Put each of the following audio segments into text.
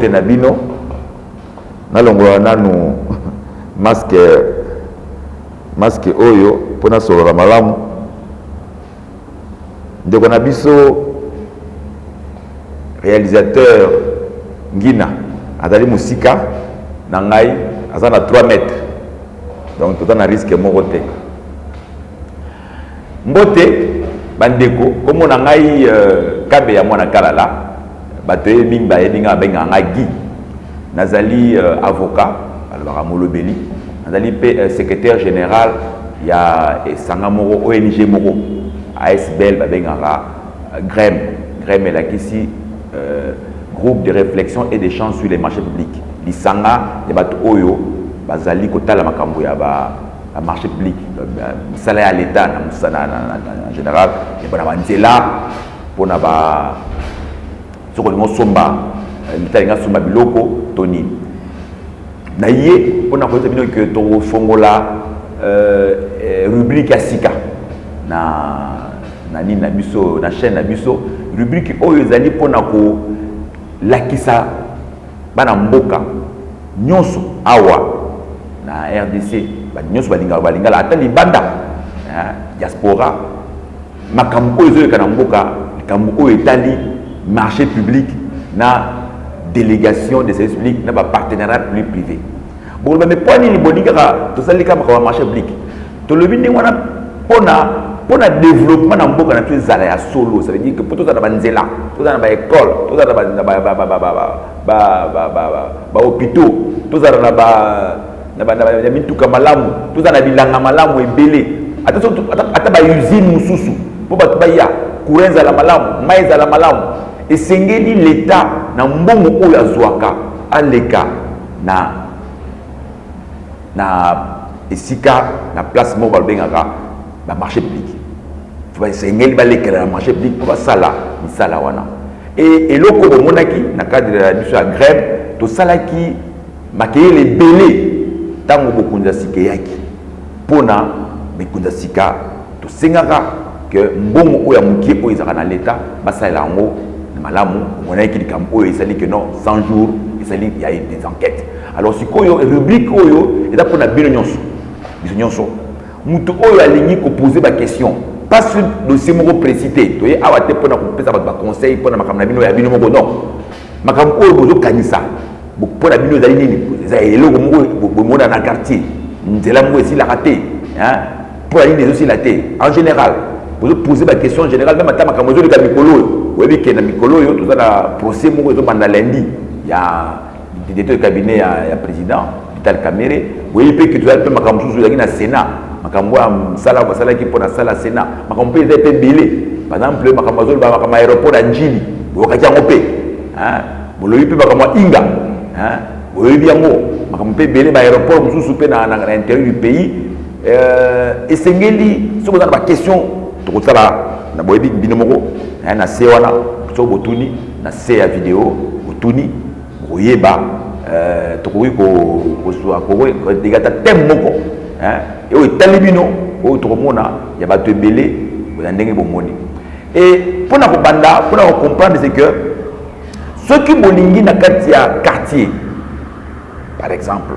Mbote na bino. Nalongola nanu masque, masque oyo mpo nasolola malamu. Ndeko na biso réalisateur Ngina azali mosika na ngai, aza na 3 mètres, donc toza na risque moko te. Mbote bandeko, kombo na ngai Kabe ya mwana Kalala. Bato ye mingi bayebi ngai, babengaka ngai Guy. Nazali avocat, balobaka molobeli. Nazali mpe secrétaire général ya esanga moko, ONG moko, ASBL, babengaka GREM. GREM elakisi Groupe de réflexion et d'échange sur les marchés publics, lisanga ya bato oyo bazali kotala makambo ya ba marché public, misala ya l'État na général, mpona banzela, mpona ba soki olingi osomba, leta alingi asomba biloko to nini. Na ye mpona koyebisa bino ke tokofongola rubrique ya sika na nini na biso, na chaîne na biso. Rubrique oyo ezali mpona kolakisa bana mboka nyonso awa na RDC, nyonso balingaka balingala, ata libanda, diaspora, makambo oyo ezoyeka na mboka, likambo oyo etali marché public na délégation des services publics na bapartenariat public privé. Boloba: "Me mpo nini bolingi kaka tosali kaka makambo ya marché public?" Tolobi ndenge wana mpona développement na mboka na biso ezala ya solo. Ça veut dire que mpo tozala na banzela, tozala na baécole, tozala na bahôpitaux, tozala na mituka malamu, tozala na bilanga malamu ebele, ata bausine mosusu, mpo bato baya, courant ezala malamu, mai ezala malamu, esengeli l'État na mbongo oyo azwaka aleka na esika, na place moko balobengaka bamarché public. Esengeli balekela na marché public mpo basala misala wana. E eloko bomonaki na cadre ya biso ya GREM, tosalaki makeyele ebele ntango bokonzi ya sika eyaki. Mpona bokonzi ya sika, tosengaka ke mbongo oyo ya moke oyo ezalaka na leta, basalela yango na malamu. Omonaki likambo oyo ezali ke non, 100 jours ezali ya des enquêtes. Alors sikoyo rubrique oyo eza mpona bino nyonso, biso nyonso, moto oyo alingi kopose baquestion, pas sur dossier moko précis te. Toye awa te mpona kopesa bato baconseil mpona makambo na bino ya bino moko, non. Makambo oyo bozokanisa mpona bino ezali nini, eza eloko moko bomona na quartier, nzela moko esilaka te, mpona nini ezosila te. En général bozopose baquestion général, même ata makambo ezoleka mikolo oyo. Oyebi ke na mikolo oyo toza na procès moko ezobanda lundi ya directeur de cabinet ya président Vital Kamerhe. Boyebi mpe ke tozali mpe makambo mosusu ezalaki na Sénat, makambo ya mosala basalaki mpo na sala Sénat, makambo mpe eza mpe ebele. Par exemple makambo azoloba, makambo ya aéroport ya Njili, boyokaki yango mpe. Bolobi mpe makambo ya Inga, boyebi yango, makambo mpe ebele, baaéroport mosusu mpe na intérieur du pays. Esengeli soki oza na baquestion, tokosala na boyebi bino moko na se wana. Soki botuni na se ya video, botuni, bokoyeba. Tokoki kozwa ata thème moko oyo etali bino, oyo tokomona ya bato ebele na ndenge bomoni. E mpona kobanda, mpona kocomprendre, c'est que soki bolingi na kati ya quartier, par exemple,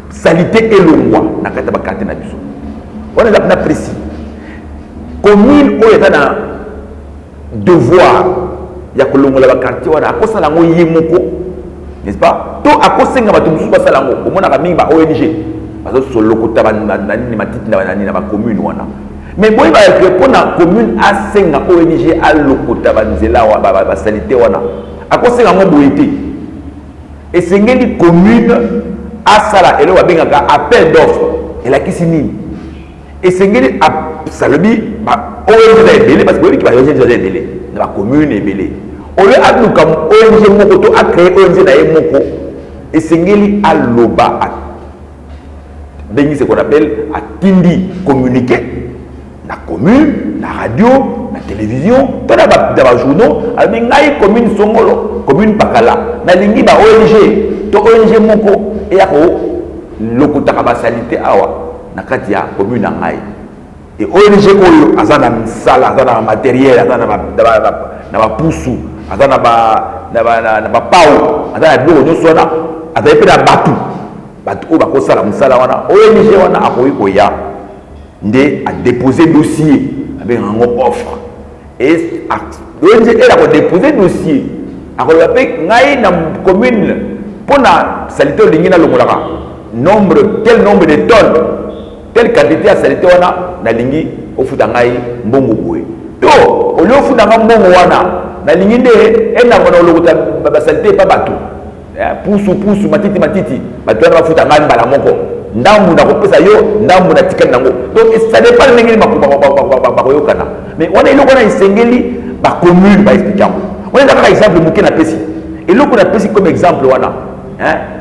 saleté elongwa na kati ya baquartier na biso wana, eza mpena précis, commune oyo eza na devoir ya kolongola baquartier wana akosala yango ye moko, n'est-ce pas? To akosenga bato mosusu basala yango. Omonaka mingi ba ONG bazosolokota banini, matiti na banani na bacommune wana. Mais boyebaka ke mpona commune asenga ONG alokota banzela, basaleté wana, akosenga yango boye te. Esengeli commune asala eloko babengaka appel d'offre. Elakisi nini? Esengeli salobi ba ONG eza ebele, parce que boyebiki ba ONG eza ebele na bacommune ebele. Oyo aluka ONG moko to acréer ONG na ye moko, esengeli aloba, abengi ce qu'on appelle, atindi communiqué na commune, na radio, na télévision to na bajournaux. Alobi: "Ngai commune songolo, commune pakala, nalingi ba ONG to ONG moko eya kolokotaka basaleté awa na kati ya commune na ngai." E ONG oyo aza na misala, aza na matériel, aza na bapusu, aza na na bapao, aza na biloko nyonso wana, azali mpe na bato, bato oyo bakosala mosala wana. ONG wana akoki koya nde adépose dossier, abengaka yango offre. ONG ele akodépose dossier, akoloba mpe: ngai na commune, mpona saleté olingi nalongolaka nombre, tel nombre de tonnes, telle quantité ya saleté wana, nalingi ofuta ngai mbongo boye, to olie ofuta nga mbongo wana, nalingi nde enango na olokota basaleté epa bato, pusu pusu, matiti matiti, bato wana bafuta ngai mbala moko, ndambu nakopesa yo, ndambu natikali nango. Donc ça dépend ndenge nini bakoyokana. Mais wana eloko wana esengeli bacommune baexplique yango. Wana eza kaka exemple moke napesi. Eloko napesi comme exemple wana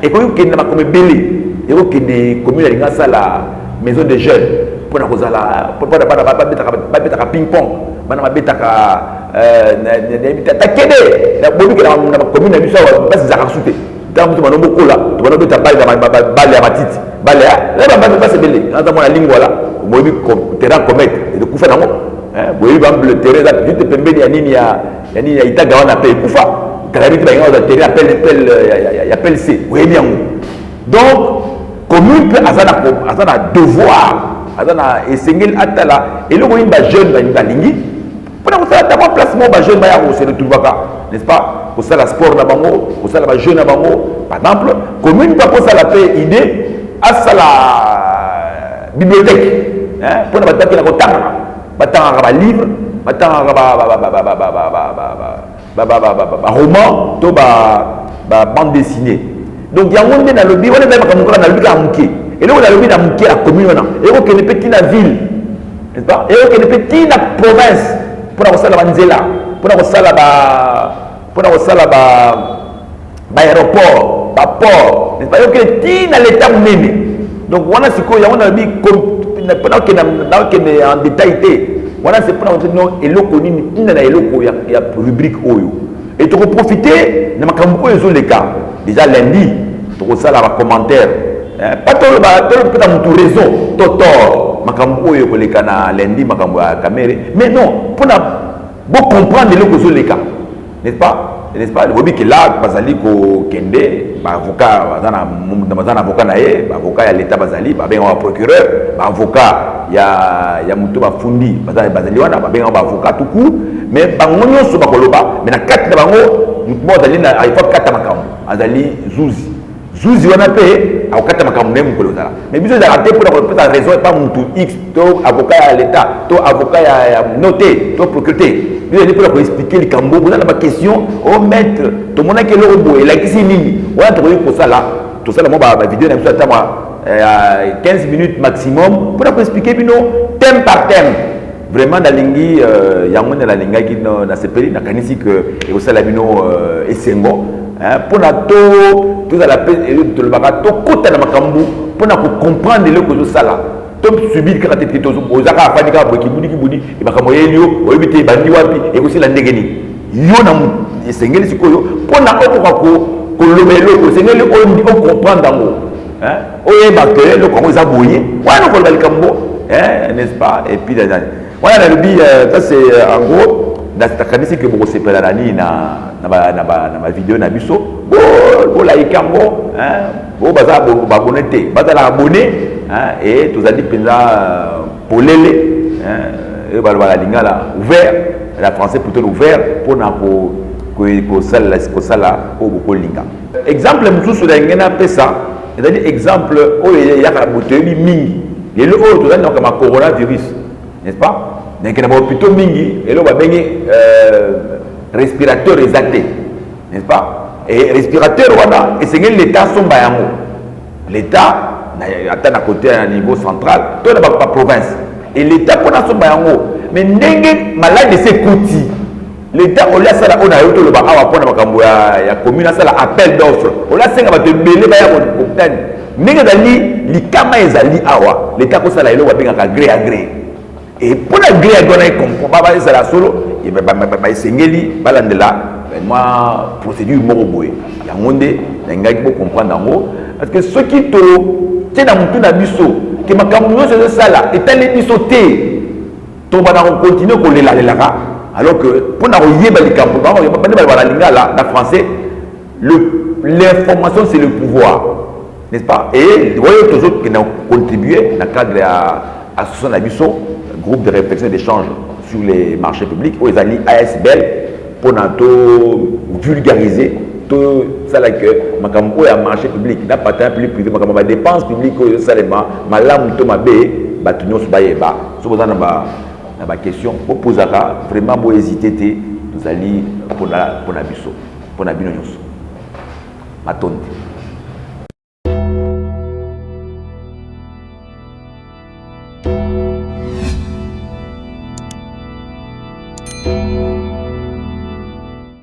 ekoki kokende na makambo ebele. Ekokende commune alingi asala maison de jeunes mpona kozala, mpona bana babetaka ping pong, bana babetaka takede. Bobikela na bacommune na biso awa, basi ezalaka su te. Ntango moto bano bokola, tobana obeta bale ya matiti, bale ya basi ebele. Naza mwana Lingwala, boyebi terrain Comète ekufa nango, boyebi bamble terrain eza juste pembeni ya nini, ya nini, ya Itaga wana mpe ekufa. Kala te balinga kozwa terrain ya PLC, oyebi yango. Donc commune mpe aza na devoir, aza na esengeli atala eloko nini bajeune balingi mpona kosala, ata mwa place moko bajeune baya kose retrouvaka, n'est-ce pas, kosala sport na bango, kosala bajeu na bango. Par exemple, commune mpe akosala mpe idée asala bibliothèque mpona bato bakenda kotangaka, batangaka balivre, batangaka baroman to babande dessinée. Donc yango nde nalobi wana, ezali makambo kaka nalobi kaka moke. Eloko nalobi na moke ya commune wana, ekokende mpe ntina ville, n'est-ce pas, ekokende mpe ntina province mpona kosala banzela, mpona kosala baaéroport, baport, n'est-ce pas, ekokende ntina l'état monene. Donc wana sikoyo yango nalobi mpona okende en détail te. Wana c'est mpona no eloko nini, ntina na eloko ya rubrique oyo. Et tokoprofite na makambo oyo ezoleka déjà. Lundi tokosala bacommentaire, pas tolopesa motu raison to tort, makambo oyo ekoleka na lundi, makambo ya Kamerhe. Mais non, mpona bocomprendre eloko ezoleka, n'est-ce pas, n'est-ce pas? Boyebi ke là bazali kokende, baavocat baza na avocat na ye, baavocat ya l'état bazali, babengaka baprocureur, baavocat ya moto bafundi bazali wana, babengaka baavocat tout court. Mais bango nyonso bakoloba, mais na kati na bango motu moko azali na, il faut kata makambo, azali zuzi. Zuzi wana mpe akokata makambo na ye mokolo ozala. Mais biso ezalaka te mpona kopesa raison epa mutu x to avocat ya l'état to avocat ya no te to procureur te. Biso ezali mpona koexpliquer likambo. Boza na baquestion: o maître, tomonaki eloko boye, elakisi nini? Wana tokoki kosala, tosala mwa bavideo na biso ata mwa 15 minutes maximum mpona koexpliquer bino thème par thème. Vraiment nalingi yango nde nalingaki, nasepeli, nakanisi ke ekosala bino esengo mpona to tozala mpe, tolobaka, tokɔta na makambo mpona kocomprendre eloko ezosala. Tosubir kaka te, te oza kaka afandi kaka boye, kibudi kibudi, makambo oyeli yo, oyebi te ebandi wapi, ekosila ndenge nini. Yo na esengeli sikoyo mpona okoka koloba eloko, esengeli ocomprendre yango, oyeba ke eloko yango eza boye wana, okoloba likambo, n'est-ce pas? Et puis wana nalobi, ça c'est en gros. Nakanisi ke bokosepela na nini, na bavideo na biso. Bolaika yango, bo baza baabonné te, bazala abonné. E tozali mpenza polele, oyo baloba na lingala ouvert, na français plutôt ouvert, mpona kosala kosala oyo bokolinga. Exemple mosusu na ngai napesa ezali exemple oyo eyaka, toyebi mingi lelo oyo tozali na makambo ya coronavirus, n'est-ce pas? Neke na bahôpitaux mingi, eloko babengi respirateur eza te, n'est-ce pas? Et respirateur wana esengeli l'état asomba yango, l'état ata na côté ya niveau central to na baprovince. Et l'état mpona asomba yango, mais ndenge malade esi ekoti, l'état olie asala oyo na yo toloba awa mpona makambo ya commune, asala appel d'offre, olie asenga bato ebele baya kotani. Ndenge ezali likama ezali awa, l'état akosala eloko babengaka gré à gré. Et mpona gré à gré wana ezala solo, esengeli balandela mwa procédure moko boye. Yango nde nalingaki bocomprendre yango, parce que soki totie na motu na biso ke makambo nyonso ezosala etali biso te, tobanda kocontinue kolelalelaka. Alors que mpona koyeba likambo, bande baloba na lingala, na français. L'information, c'est le pouvoir, n'est-ce pas? Et oyo tozokende contribuer na cadre ya association na biso, groupe de réflexion et d'échange sur les marchés publics, oyo ezali ASBL, mpona to vulgariser, tosala ke makambo oyo ya marché public na partenariat public privé, makambo ya badépense publique oyo ezosalema, malamu to mabe, bato nyonso bayeba. Soki boza na baquestion, bopozaka vraiment, bohésite te. Tozali mpona biso, mpona bino nyonso. Matondi.